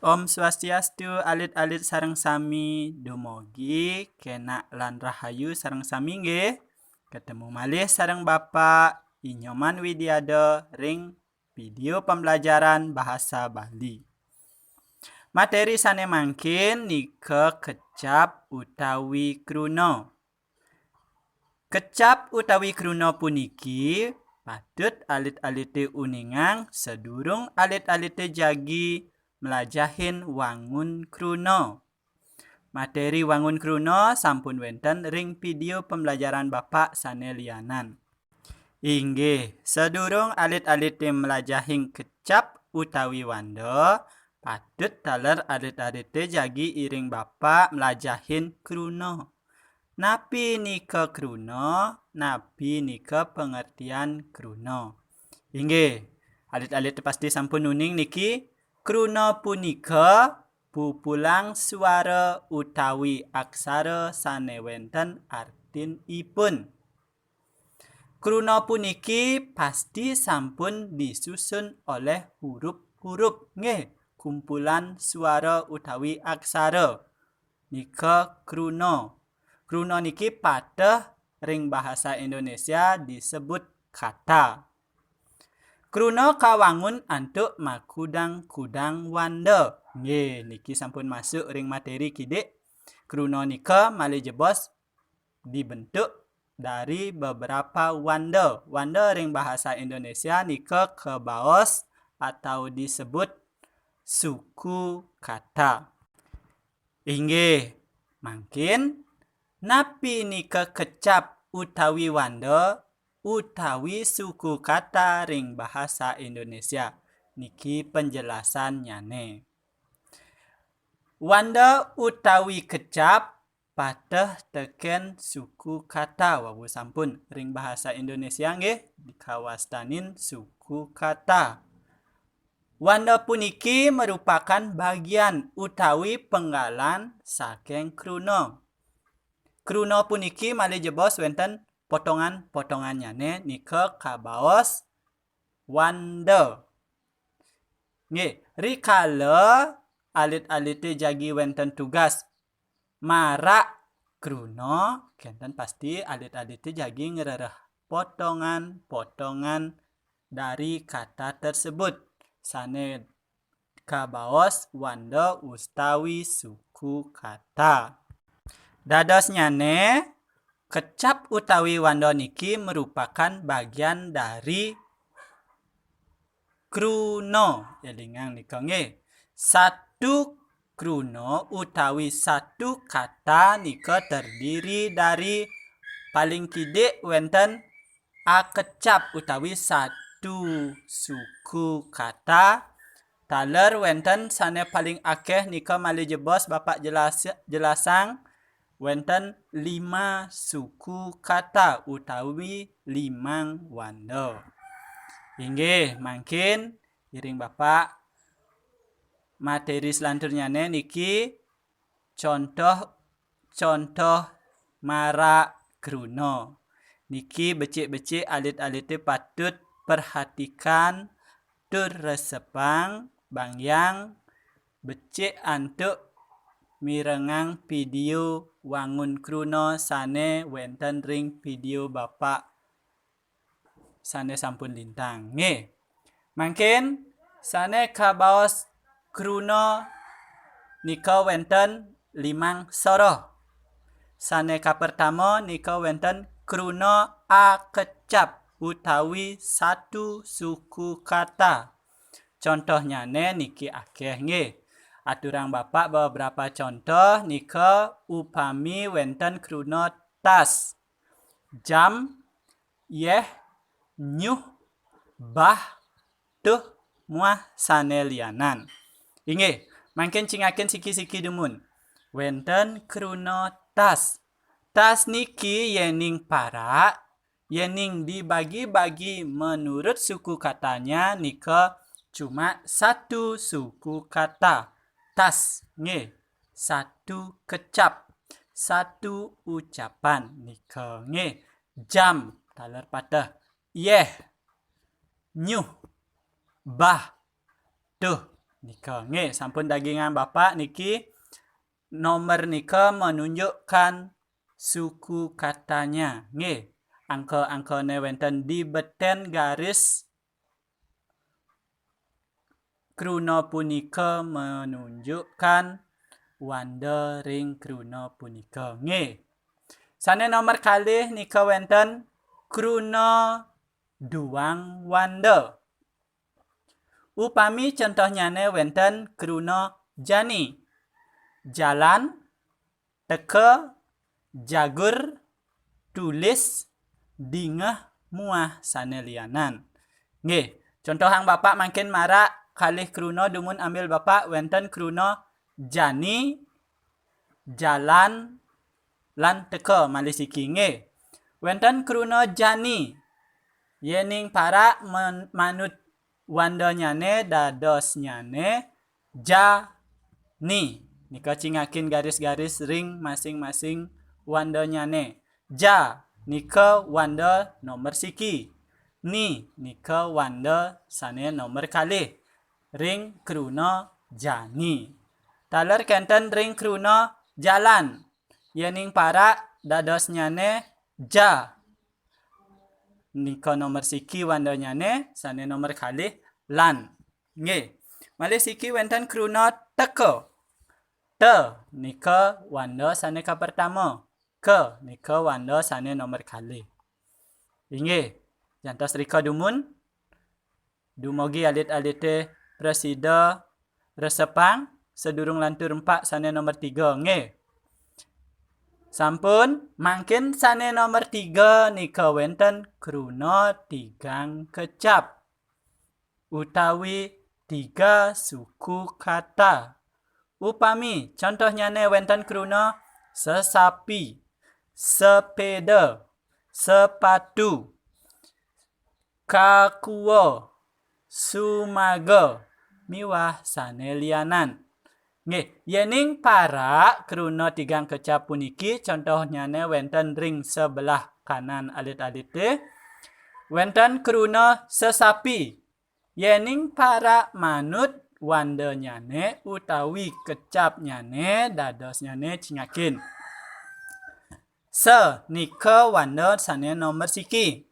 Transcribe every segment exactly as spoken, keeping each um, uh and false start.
Om Swastiastu, alit-alit sareng sami, dumugi kenak lan rahayu sareng sami nggih. Ketemu malih sareng Bapak I Nyoman Widiada ring video pembelajaran bahasa Bali. Materi sane mangkin nika kecap utawi kruna. Kecap utawi kruna puniki patut alit-alite uningang sadurung alit-alite jagi mlajahin wangun kruna. Materi wangun kruna sampun wenten ring video pembelajaran Bapak sane lianan. Inggih, sadurung alit-alite mlajahing kecap utawi wanda, patut taler alit-alite jagi iring Bapak mlajahin kruna. Napi nika kruna? Napi nika pengertian kruna? Inggih, alit-alite pasti sampun uning niki, kruna punika pupulang suara utawi aksara sane wenten artinipun. Kruna puniki pasti sampun disusun oleh huruf-huruf, nggih, kumpulan suara utawi aksara. Nika kruna. Kruna niki pateh ring bahasa Indonesia disebut kata. Kruna kawangun antuk makudang-kudang wanda. Nggih, niki sampun masuk ring materi kidik. Kruna nika malih jebos dibentuk dari beberapa wanda. Wanda ring bahasa Indonesia nika kabaos atau disebut suku kata. Inggih, mangkin napi nika kecap utawi wanda utawi suku kata ring bahasa Indonesia? Niki penjelasannyane. Wanda utawi kecap pateh teken suku kata wau sampun ring bahasa Indonesia nggih dikawastanin suku kata. Wanda puniki merupakan bagian utawi penggalan saking kruna. Kruna puniki malih jebos wenten potongan-potongannyane nika kabaos wanda. Nggih, rikala alit-alite jagi wenten tugas marak kruna, kenten pasti alit-alite jagi ngrereh potongan-potongan dari kata tersebut sane kabaos wanda utawi suku kata. Dadosnyane, kecap utawi wanda niki merupakan bagian dari kruna. Elingang nika nggih. Satu kruna utawi satu kata nika terdiri dari paling kidik wenten akecap utawi satu suku kata. Taler wenten sane paling akeh nika malih jebos Bapak jelas, jelasang wenten lima suku kata utawi limang wanda. Inggih, mangkin iring Bapak materi selanturnyane niki contoh-contoh marak kruna. Niki becik-becik alit-alite patut perhatikan tur resepang bangyang becik antuk mirengang video wangun kruna sane wenten ring video Bapak sane sampun lintang. Nggih. Mangkin sane kabaos kruna nika wenten limang soroh. Sane kapertama nika wenten kruna akecap utawi satu suku kata. Contohnyane niki akeh nggih. Aturang Bapak beberapa contoh nika upami wenten kruna tas, jam, yeh, nyuh, bah, tuh, muah sane lianan. Inggih, mangkin cingakin siki-siki dumun. Wenten kruna tas. Tas niki yening parak, yening dibagi-bagi menurut suku katanya nika cuma satu suku kata. Tas, nggih, satu kecap, satu ucapan nika, nggih. Jam, taler pateh. Yeh, nyuh, bah, tuh. Nika, nggih, sampun dagingan Bapak niki, nomor nika menunjukkan suku katanya. Nggih, angka-angkane wenten di beten garis kruna punika menunjukkan wanda ring kruna punika. Nggih. Sane nomor kalih nika wenten kruna duang wanda. Upami contohnyane wenten kruna jani, jalan, teka, jagur, tulis, dingeh, muah sane lianan. Nggih, contohang Bapak mangkin marak kalih kruna dumun ambil Bapak wenten kruna jani, jalan, lan teka malih siki. Nggih. Wenten kruna jani. Yening parak men- manut wandanyane dadosnyane jani. Nika cingakin garis-garis ring masing-masing wandanyane. Ja nika wanda nomor siki. Ni nika wanda sane nomor kalih ring kruna jani. Taler kenten ring kruna jalan. Yening parak dadosnyane ja. Nika nomor siki wandanyane, sane nomor kalih lan. Nggih. Malih siki wenten kruna teka. Te nika wanda sane kapertama. Ke nika wanda sane nomor kalih. Inggih. Jantos rika dumun. Dumugi alit-alite prasida resepang sadurung lantur empak sane nomor tiga. Nggih. Sampun, mangkin sane nomor tiga nika wenten kruna tigang kecap utawi tiga suku kata. Upami, contohnyane wenten kruna sesapi, sepeda, sepatu, kakua, sumaga, miwah sane lianan. Nggih, yening parak kruna tigang kecap puniki, contohnyane wenten ring sebelah kanan alit-alite, wenten kruna sesapi. Yening parak manut wandanyane utawi kecapnyane dadosnyane cingakin. Sa nika wanda sane nomor siki.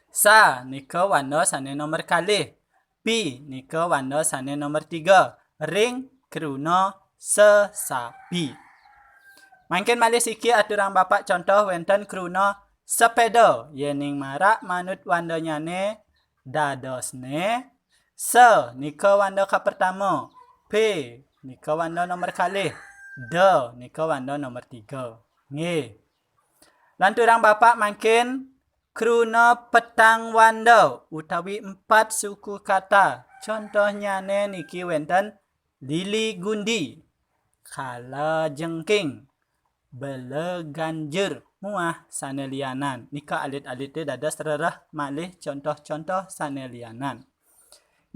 Sa nika wanda sane nomor kalih. Pi nika wanda sane nomor tiga. Ring kruna sesapi. Mangkin malih siki aturang Bapak contoh wenten kruna sepeda. Yening marak manut wandanyane dadosne sa nika wanda kapertama. Pe nika wanda nomor kalih. Da nika wanda nomor tiga. Nggih. Lanturang Bapak mangkin kruna petang wanda utawi empat suku kata. Contohnyane niki wenten lili gundi, kala jengking, bela ganjur, muah sane lianan. Nika alit-alite dados rereh malih contoh-contoh sane lianan.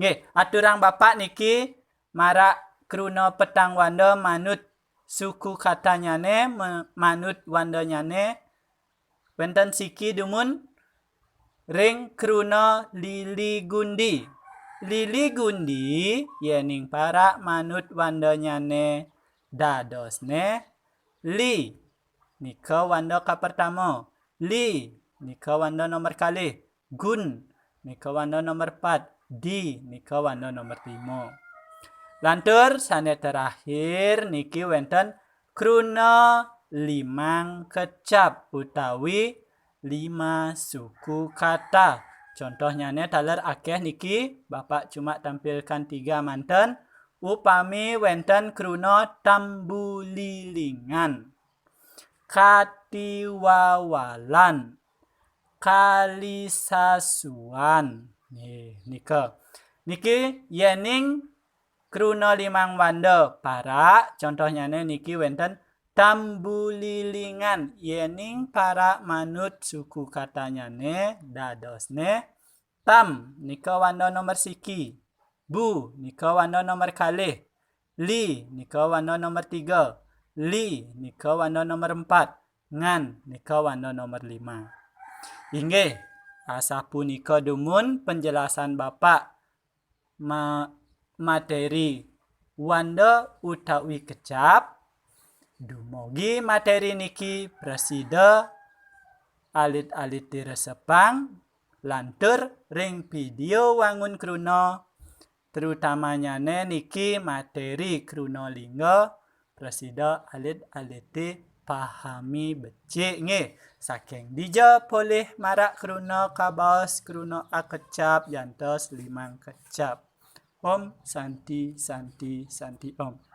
Nggih, aturang Bapak niki marak kruna petang wanda manut suku katanyane, me- manut wandanyane, wenten siki dumun ring kruna lili gundi. Lili gundi, yening parak manut wandanyane dadosne li, nika wanda kapertama. Li, nika wanda nomor kalih. Gun, nika wanda nomor pat. Di, nika wanda nomor lima. Lantur sane terakhir niki wenten kruna limang kecap utawi lima suku kata. Contohnyane taler akeh niki, Bapak cuma tampilkan tiga manten. Upami wenten kruna tambulilingan, katiwawalan, kalisasuan. Nggih, nika. Niki yening kruna limang wanda parak, contohnyane niki wenten tambulilingan. Yening parak manut suku katanyane dadosne tam nika wanda nomor siki. Bu nika wanda nomor kalih. Li nika wanda nomor tiga. Li nika wanda nomor empat. Ngan nika wanda nomor lima. Inggih, asapunika dumun penjelasan Bapak ma- materi wanda utawi kecap. Dumugi materi niki prasida alit-alit diresepang lantur ring video wangun kruna, terutamanyane niki materi kruna lingga, prasida alit-alite pahami becik nggih. Saking dija polih marak kruna kabaos, kruna akecap, jantos limang kecap. Om Santi, Santi, Santi Om.